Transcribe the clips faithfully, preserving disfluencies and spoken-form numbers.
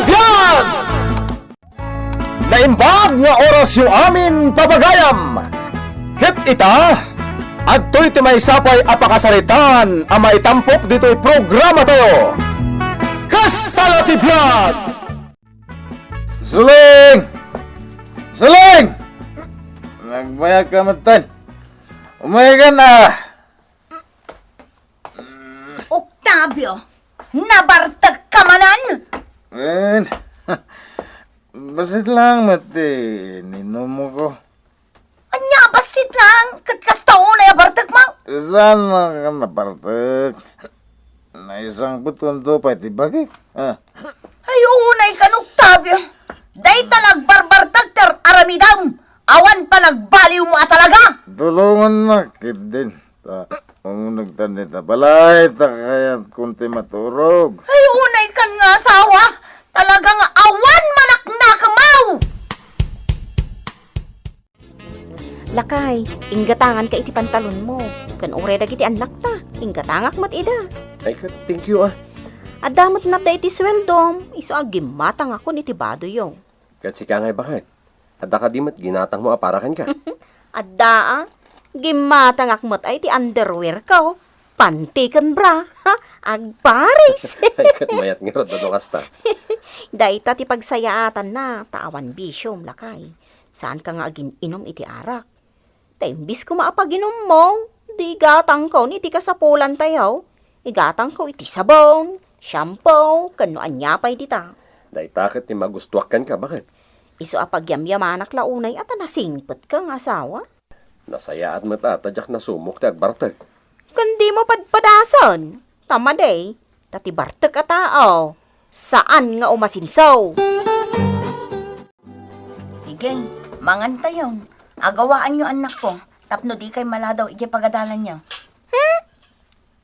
Biag! Naimbag nga orasyo amin, papagayam! Ket ita, adtoy ti maysa pay a pakasaritaan a maitampok ditoy programatayo. Kasta la ti biag! Suling! Suling! Nagbayag ka metten. Umaykan a! Octavio, nabartek ka manen? Wen, bassit lang met ti ininumko. Ania bassit lang? Ket kasta unay a bartekmo? Saan nga nabartek? Naisangpet kunto pay ti bagik. Ah. Ay, unay kan, Octavio. Dayta la agbarbartek ti ar-aramidem. Awan panagbaliwmo a talaga. Tulongannak ketdin. Ta, umunegtan dita balay, ta kayatko ti maturog. Ay, unay kan nga asawa. Talaga nga awan manaknakemaw. Lakay, inggatanganka iti pantalonmo. Ken uray dagiti annakta, inggatangak met ida. Ay, ket, thank you, ah. Adda met natda iti sueldom, isu a gimmatangakon iti badoyo. Ket sika ngay, baket? Adda kadi met ginatangmo a para kenka? Adda, a. Gimmatangak met ay ti underwear ko. Panty ken bra. Ha? Agparis! Ay, ket mayat ngarud no kasta. Dayta ti pagsayaatanna, ta awan bisiom, lakay. Saanka nga agin-inom iti arak. Ta imbis koma a paginummo, di igatangkon iti kasapulantayo. Igatangko iti sabon, shampoo, ken no ania pay dita. Dayta ket ti magustuak kenka, baket? Isu a pagyamyamanak la unay a ta nasingpetka nga asawa. Nasayaat met a ta diak nasumok ti agbartek. Ken dimo padpadasen, ta madi, ta ti bartek a tao, saan nga umasinso. Sige, mangantayon. Agawaanyo, annakko, tapno dikay maladaw idiay pagadalanyo. Hmm?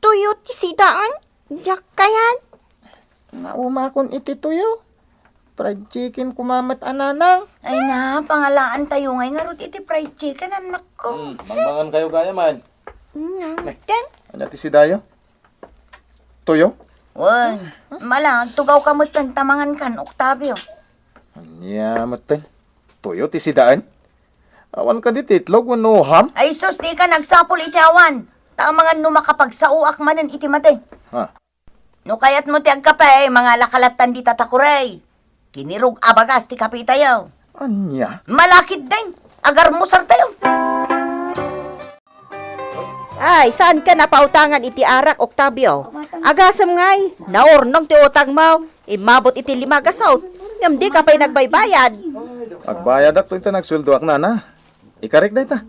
Tuyo ti sidaen? Diak kayat. Naumakon iti tuyo. Fried chicken koma met a nanang. Ay na, pangalaantayo ngay ngarud iti fried chicken, annakko. Hmm, mangmangan kayo gayam. Ania ti sidayo? Tuyo? Wen, mala, agtugawka metten ta mangankan, Octavio. Ania metten? Tuyo ti sidaen? Awan kadi ti itlog wenno ham? Ay sus, dika nagsapul iti awan. Ta amangan no makapagsaoak manen iti madi. Ha? No kayatmo ti agkape, mangalaka lattan dita ta kurey. Kinirog a bagas ti kapetayo. Ania? Malakid din. Agarmusartayo. Ay, saanka napautangan iti arak, Octavio? Agasem ngay, naurnog ti utangmo. Immabot iti lima a gasut, ngem dika pay nagbaybayad. Agbayadakto inton agsueldoak, nana. Ikarik dayta.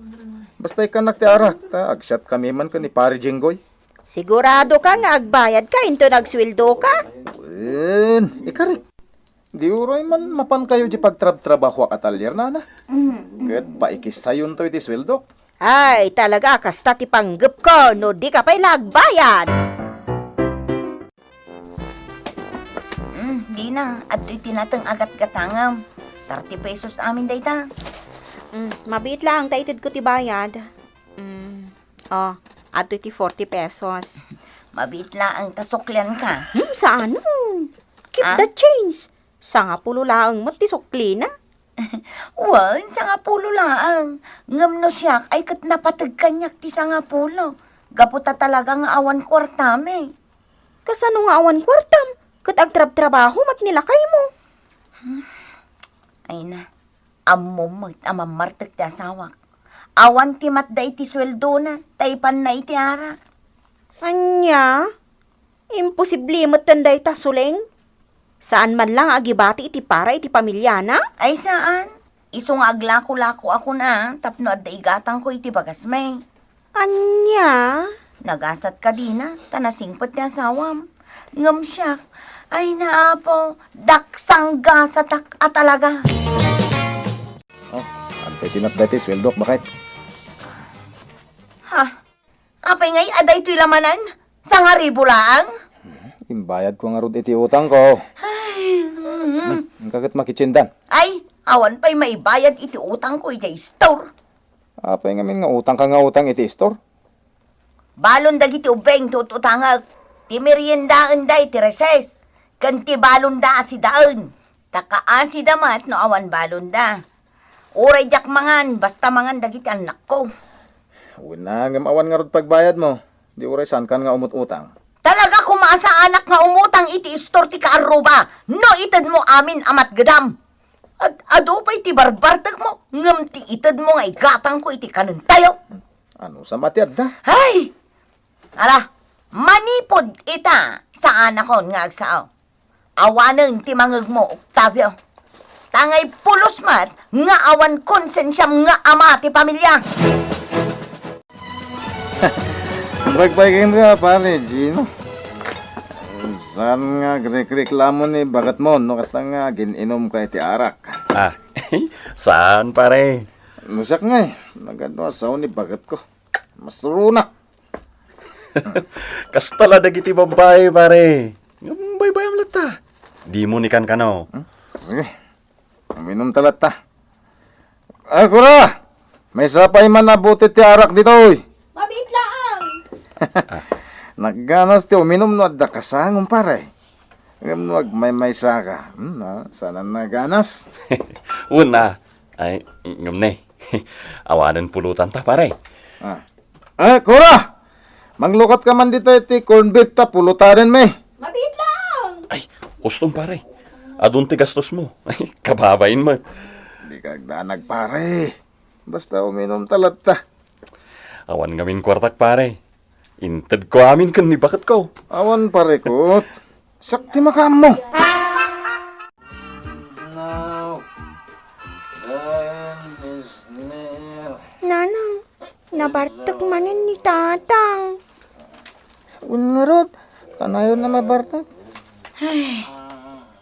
Basta ikkannak ti arak, ta agsiatkami man ken ni Pare Jinggoy. Siguradoka nga agbayadka inton agsueldoka? Wen, ikarik. Di uray man mapankayo di pagtrabtrabahoak a talyer, nana. Ket paikissayonto iti sueldok. Ay, talaga, kasta ti panggepko no dika pay la agbayad. Mm, dina, adtoy ti nateng a gatgatangam. Thirty pesos amin dayta. Mm, mabiit laeng ta itedko ti bayad. Mm, oh, adtoy ti forty pesos. Mabiit laeng ta suklianka. Hmm, saan? Keep the change. Sangapulo laeng met ti suklina. Wen, sangapulo laeng. Ngem no siak ay ket napateg kaniak ti sangapulo. Gapu ta talaga nga awan kuartami. Kasano nga awan kuartam? Ket agtrabtrabaho met ni lakaymo. Ay na, ammom met a mammartek ti asawak. Awan ti matda iti sueldona, ta ipanna iti arak. Ania? Imposible metten dayta, Suling. Saan man la nga agibati iti para iti pamiliana? Ay, saan. Isu nga aglako-lakoakon a tapno adda igatangko iti bagasmi. Ania? Nagasat kadina, ta nasingpet ti asawam. Ngem siak, ay na, Apo, daksang gasatak a talaga. Oh, adtoy ti natda iti sueldok, baket. Ha? Apay ngay a daytoy la manen? Sangaribu laeng? Imbayadko ngarud iti utangko. Ay, mm. Hmm, inka ket makitsindan. Ay, awan pay maibayad iti utangko idiay istor. Apay ngamin nga utangka nga utang iti istor? Balon dagiti ubbing ti ut-utangek. Ti meriendaenda iti recess. Ken ti balonda asidaen, ta kaasida met no awan balonda. Uray diak mangan, basta mangan dagiti annakko. Wen a, ngem awan ngarud pagbayadmo. Di uray saankan nga umut-utang. Talaga koma a saanak nga umutang iti istor ti kaarruba, no itedmo amin a matgedam. Ad-, adu pay ti barbartekmo, ngem ti itedmo nga igatangko iti kanentayo. Ano sa mati adda? Ay! Ala, manipud ita, saanakon nga agsao. Awanen ti mangegmo, Octavio. Tangay pulos met nga awan konsensiam nga ama ti pamilya. Bagbagin ka, pare Gino. Saan nga agrekreklamo ni baketmo no kasta nga gin-inom ka iti arak? Ah, saan, pare? No siak ngay, nagano a sao ni baketko. Masuronak. Kasta la dagiti babbai, pare. Ngem baybayam latta. Dimo ni kankano. Hmm? Sige. Uminom ta latta. Ah, kura! Maysa pay man a bote ti arak ditoy. Mabiit laeng. Nagganas ti uminom no adda kasangom, pare. Ngem no agmaymaysa ka, hmm, ah, saan a naganas? Una, ay, ngem ne. Awanen pulotanta, pare. Ah. Eh, kura! Manglukat ka man dita iti corned beef ta pulotanen mi. Mabiit lang! Ay, kustom, pare. Adun ti gastos mo. Ay, kababain mo. Di ka agdanag, pare. Basta uminom ta latta. Awan ngamin kuartak, pare. Intedko amin ken ni baketko. Awan, pare, kot. Siak ti makaammo. Now, time is near. Nanang, nabartek manen ni Tatang. Wen ngarud, kanayon a mabartek. Ay,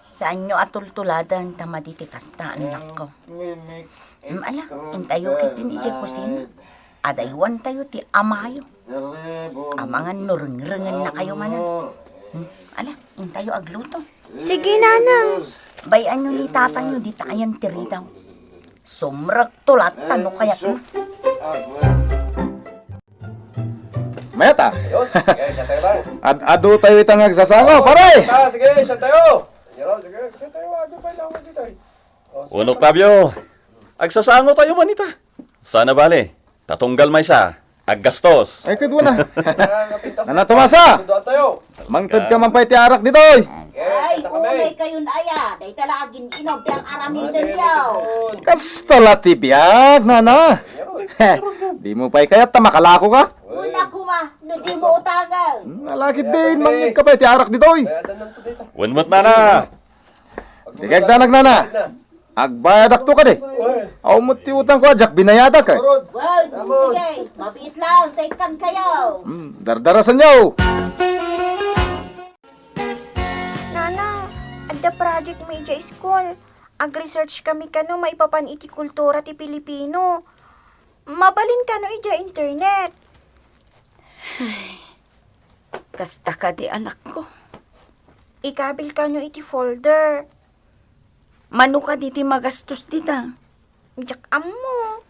saanyo a tultuladen ta madi ti kasta, annakko. Mimik. Mm, ala, intayo ketdin idiay kusina. Adaywantayo ti amayo. Amangan no rengrengennakayo manen. Hmm, ala, intayo agluto. Sige, Nanang. Bay-anyo ni Tatangyo dita ayan ti ridaw. Sumrekto latta no kayatna. Mayat a. Ayos. Sige, siya tayo lang. Ad-adu tayo ita nga agsasango, pare. Ah, sige, siya tayo. Sige, sige, siya tayo. Adu pa lang dito, eh. Oh, sige. Uno, Octavio, agsasango tayo man ita. Sana bale, ta tunggal maysa, aggastos. Ay, kadua na. Ah, napintas na. Nana, Tomasa! Kadua tayo. Mangted ka man pay ti arak ditoy. Ay, unay kayon aya. Dayta la agin-inom ti ar-aramidenyo. Kasta la ti biag, nana. Dimo pay kayat ta makalako ka? Una koma, no dimo utangen. Hmm, alakit din, mangngeg ka pay ti arak ditoy. Wen met, nana. Di kay agdanag, nana. Agbayadakto kadi. Aw met ti utangko a diak binayadak, eh. Wen, sige, mabiit lang, ta ikkankayo. Hmm, dardarasanyo. Nana, adda project mi idiay school. Ag-research kami kano maipapan iti kultura ti Pilipino. Mabalin kano idiay internet. Ay, kasta kadi, anakko. Ikabil kano iti folder. Mano kadi ti magastos dita? Diak ammo.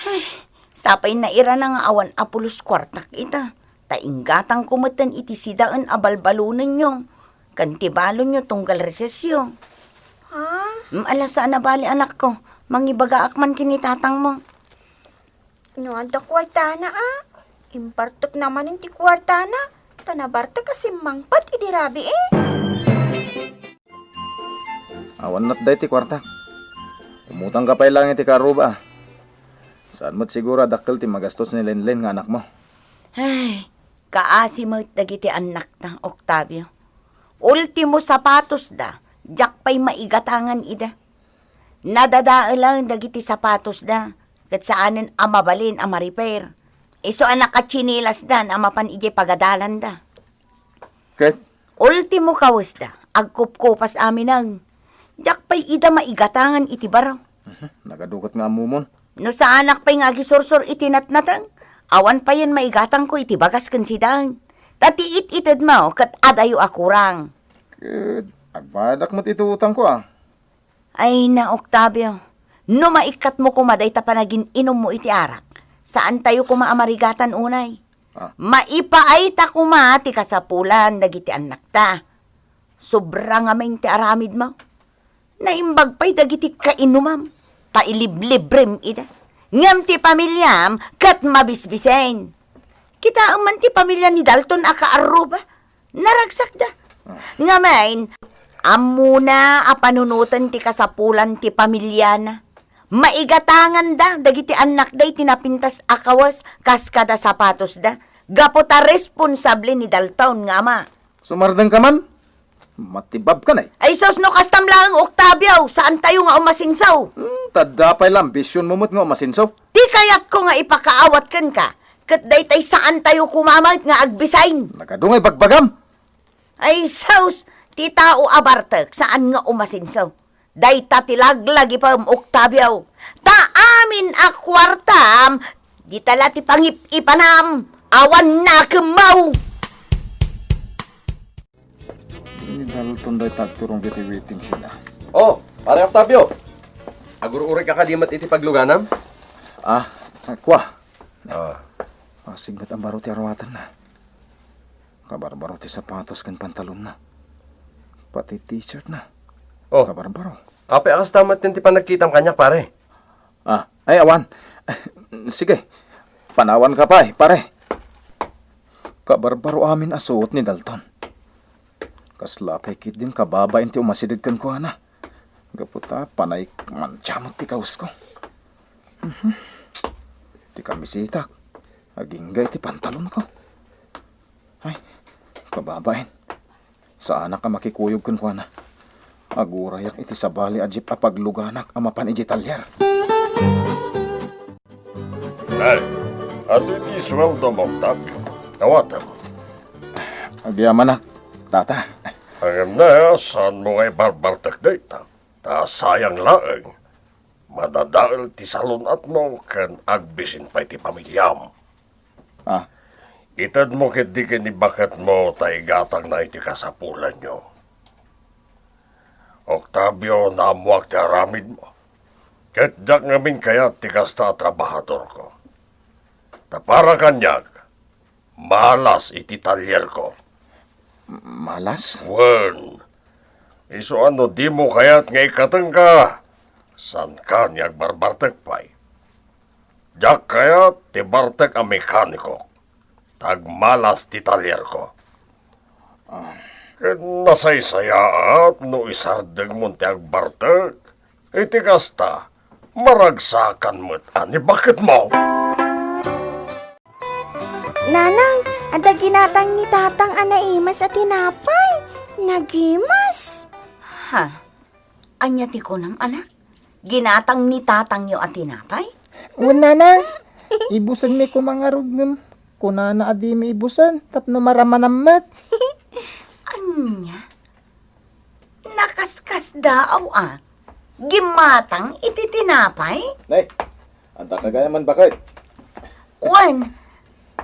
Ay, sapay nairana nga awan a pulos kuartak ita. Ta inggatangko metten iti sidaen a balbalonenyo, ken ti balonyo tunggal resesyo. Ha? Mm, ala, saan a bale, anakko. Mangibagaak man ken ni tatangmo. No adda kuartana, a, imbartekna manen ti kuartana, ta nabartek a simmangpet idi rabii, eh. Awan met dayta kuarta. Umutangka pay laeng iti kaarruba, a. Saan met siguro a dakkel ti magastos ni Lenlen nga anakmo. Ay, kaasi met dagiti annakta, Octavio. Ultimo sapatosda, diak pay maigatangan ida. Nadadaelaen dagiti sapatosda, ket saanen a mabalin a ma-repair. Isu a nakatsinilasdan a mapan idiay pagadalanda. Ket? Ultimo kawesda, agkupkupas aminen. Diak pay ida maigatangan iti baro. Mhm, nagadu ket nga ammomon. No saanak pay nga agisursor iti natnateng, awan payen maigatangko iti bagas ken sidaen. Ta ti it-itedmo ket adayo a kurang. Ket agbayadak met iti utangko, a. Ay na, Octavio, no maikkatmo koma dayta panagin-inummo iti arak, saantayo koma a marigatan unay. Ah. Maipaayta koma ti kasapulan dagiti annakta. Sobra ngamin ti aramidmo. Naimbag pay dagiti kainumam, ta iliblibrem ida. Ngem ti pamiliam ket mabisbisen. Kitaem man ti pamilia ni Dalton a kaarruba. Naragsakda. Ngamin, ammona a panunoten ti kasapulan ti pamiliana. Maigatanganda dagiti annakda iti napintas a kawes kas kada sapatosda, gapu ta responsable ni Dalton nga ama. Sumardengka man? Matibabka, nay. Ay sus, no kastam laeng, Octavio, saantayo nga umasenso. Hmm, tadda pay la ambisionmo met nga umasenso. Ti kayatko nga ipakaawat kenka, ket daytay saantayo koma met nga agbisin. Nagadu nga ibagbagam. Ay sus, ti tao a bartek, saan nga umasenso. Dayta ti laglagipem, Octavio. Ta amin a kuartam, dita la ti pangip-ipanam, awan nakemmo. Ni Dalton dayta agturong ditoy waiting shed, a. Oh, Pare Octavio. Agur-urayka kadi met iti pagluganam? Ah, kua. Ah. Pasig met a baro ti aruatenna. Kabarbaro ti sapatos ken pantalonna. Pati t-shirtna. Oh. Kabarbaro. Apay a kasta met ti panagkitam kaniak, pare? Ah, ay, awan. Sige. Panawanka pay, pare. Kabarbaro amin a suot ni Dalton. Kasla pay ketdin kababain ti umasideg kenkuana. Gapu ta panay mantiamot ti kawesko. Mhm. Ti kamisitak, agingga iti pantalonko. Ay, kababain. Saanak a makikuyog kenkuana. Agurayak iti sabali a jeep a pagluganak a mapan iti talyer. Nay, adu iti sueldom, Octavio. Dawatem. Agyamanak, tata. Ngem ne, saanmo nga ibarbartek dayta? Ta sayang laeng. Madadael ti salun-atmo ken agbisin pay ti pamiliam. Ah. Itedmo ketdi ken ni baketmo ta igatangna iti kasapulanyo. Octavio, naammoak ti aramidmo. Ket diak ngamin kayat ti kasta a trabahadorko. Ta para kaniak, malas iti talyerko. Malas? Wen, isu a no dimo kayat nga ikatengka, saanka nga agbarbartek pay. Diak kayat ti bartek a mekaniko, ta agmalas ti talyerko. Ah. Ket nasaysayaat no isardengmon ti agbartek. Iti kasta, maragsakan met a ni baketmo. Nanang, adda ginatang ni Tatang a naimas a tinapay. Nagimas. Ha? Ania ti kunam, anak? Ginatang ni tatangyo a tinapay? Wen, Nanang. Ibusenmi koma ngarud ngem kunana a dimi ibusen tapno maramanam met. Ania? Nakaskasdaaw a. Gimatang iti tinapay? Nay, adda ka gayam man, baket? Wen,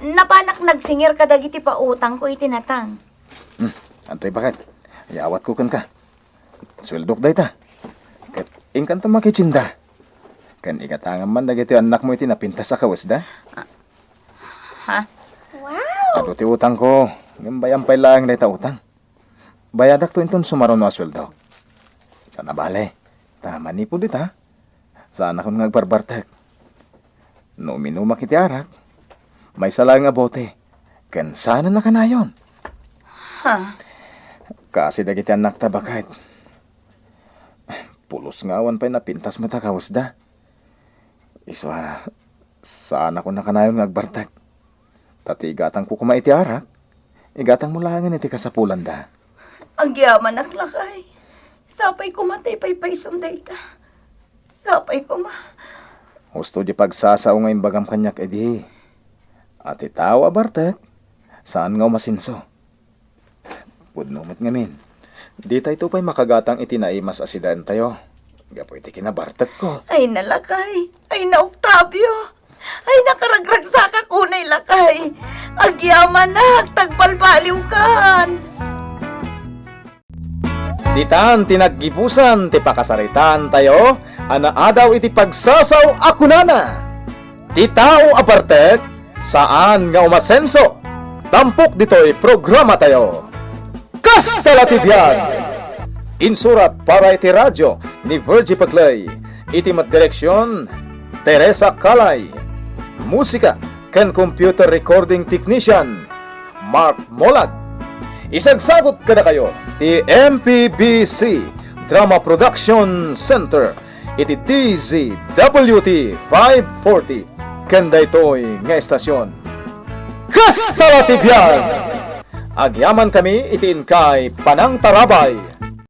napanak nagsingir kadagiti pautangko iti natang. Hmm, adtoy, baket. Iyawatko kenka. Sueldok dayta. Ket inkanto makitienda. Ken igatangam man dagiti annakmo iti napintas a kawesda. Ha? Wow! Adu ti utangko, ngem bay-am pay laeng dayta utang. Bayadakto inton sumaruno a sueldok. Saan a bale, ta manipud ita, saanakon nga agbarbartek. No uminumak iti arak, maysa laeng a bote, ken saanen a kanayon. Ha? Kaasi dagiti annakta, baket. Pulos nga awan pay napintas met a kawesda. Isu a, saanakon a kanayon nga agbartek. Ta ti igatangko koma iti arak, igatangmo laengen iti kasapulanda. Agyamanak, lakay. Sapay koma ta ipaypaysom dayta. Sapay koma. Husto di pagsasao nga imbagam kaniak idi. A ti tao a bartek, saan nga umasenso. Pudno met ngamin. Ditayto pay makagatang iti naimas a sidaentayo. Gapu iti kinabartekko. Ay na, lakay. Ay na, Octavio. Ay, nakaragragsakak unay, lakay. Agyamanak, tagbalbaliwkan. Ditan ti naggibusan ti pakasaritaantayo a naadaw iti pagsasao a kunana, "Ti tao a bartek, saan nga umasenso." Tampok ditoy programatayo. Kasta la ti biag! Insurat para iti radio ni Virgie Paclay. Iti met direksion, Teresa Calay. Musika ken computer recording technician, Mark Molag. Isagsagut kadakayo ti M P B C Drama Production Center iti D Z W T five forty ken daytoy nga estasion. Kasta la ti biag! Agyamankami iti inkay panangtarabay.